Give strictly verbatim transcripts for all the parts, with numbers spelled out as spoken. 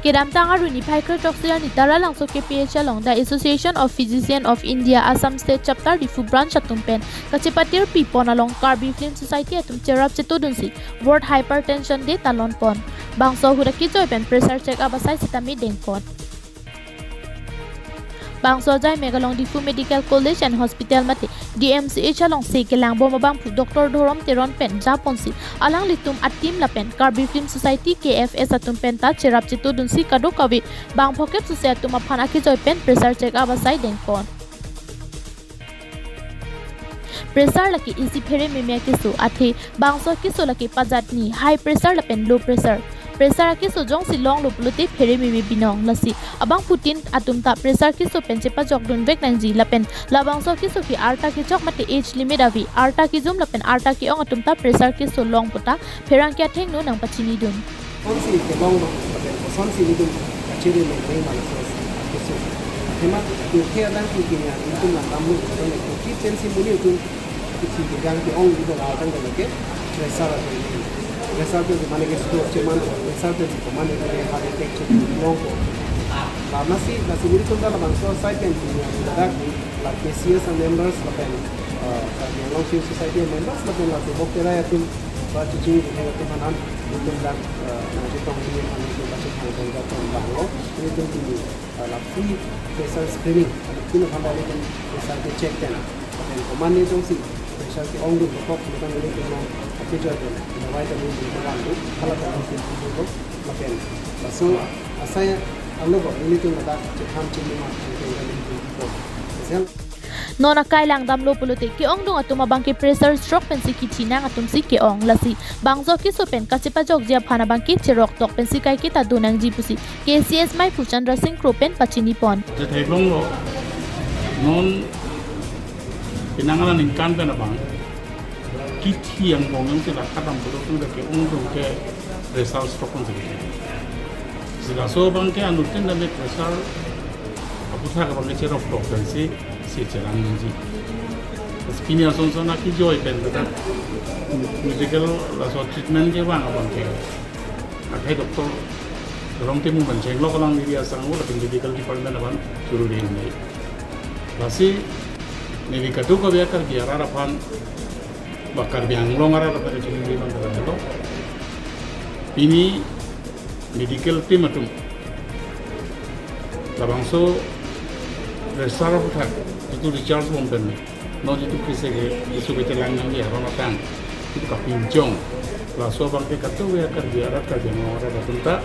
Kedamtang arni phai kre throksi arni Taralangso K P H along The Association of Physician of India Assam State Chapter Diphu Branch atum pen kachepatirpi pon along Karbi Film Society atum cherap chetudunsi World Hypertension Day talon pon. Bangso ahut akejoi pen pressure check up asai sitame deng pon. Bangso ajai mek along Diphu Medical College and Hospital mate D M C H alongsi kelang bom abangphu Doctor Dhorom Teron pen japonsi alanglitum a-team lapen Karbi Film Society K F S atum pen ta cherap chetudunsi kadokave bang phokep susi atum aphan akejoi pen pressure check up asai deng pon. Pressure lake isi phere meme akeso athe bangso akeso lake pajat ni, high pressure lapen low pressure. Pressure akeso jongsi longlo pulote phere meme binong, lasi abangphutin atum ta pressure keso pen chepajok dunvek nangji lapen labangso akeso ke arta kechok mate age limit ave, arta kejum lapen arta ke-ong atum ta pressure keso long puta pherangke athengno nangpachinidun. Kosonsi kelong ma, lapen kosonsi nelitum kachere mengreng ma laso akeso. Athema, pirthe adang pu kini nelitum langdamlo, lapen pirthe pensi monit atum kithi kejang ke-ong ido la tang ke pressure ave. Pressure ke mane ke stroke cheman, pressure ke mane ke heart attack chelongpo. Lasi, lasi nelitum ta labangso asai pen kini ladak la K C S a-members lapen, eh, Karbi Anglong Film Society a-members lapen la tebok terai atum ba chuching atum aphan nelitum dak, eh, nangchetong ini nelitum kachethang jangja pen banglo. Nelitum kini, eh, la free pressure screening, nelitum aphan nelitum pressure ke check pen. Lapen komane jongsi pressure ke-ongdun dokok, nelitum nelitum along akejoi pen dawai ta nelitum kelang dun, hala ta nelitum dun, lapen laso asai alogo nelitum ladak chethan chini ma nelitum dun. Asal Non akai langdamlo pulote ke-ongdung atum abangke pressure stroke pensi kithi nang atumsi ke-ong, lasi bangso akeso pen kachepajokji aphan abangke cheroktok pensi kaiketa do nangji pusi K C S maiphu Chandra Singh Kro pen pachini pon. Chetheklonglo, non penang aningkan pen abang kithi angbong jongsi la kadam pulote ke-ongdung ke pressure stroke pensi kithi. Si laso abangke anuttin dame pressure aputhak abangke cheroktok pensi si cherang nangji. Pini ason son akejoi pen kita medical laso treatment kevang abangke akhai doctor Dhorom Timung pen chenglok alang neli asangho lapen medical department aphan churu dei neli. Lasi neli kadokave Karbi arat aphan ba Karbi Anglong arat aphan churu dei bang kadokave. Pini medical team atum labangso pressure aputhak jitu recharge bom pen non jitu krise ke jitu kechelang nangji aron atang jitu kapinchong. Laso abangke kadokave Karbi arat, Karbi Anglong arat atum ta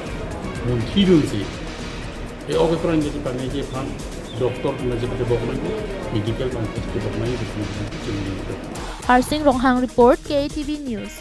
munthi dunsi e-ok epran jesi pameji aphan doctor atum jepate bok nangji, medical atum jepate bok nangji, jesi nangji. Harsing Ronghang report, K A T V News.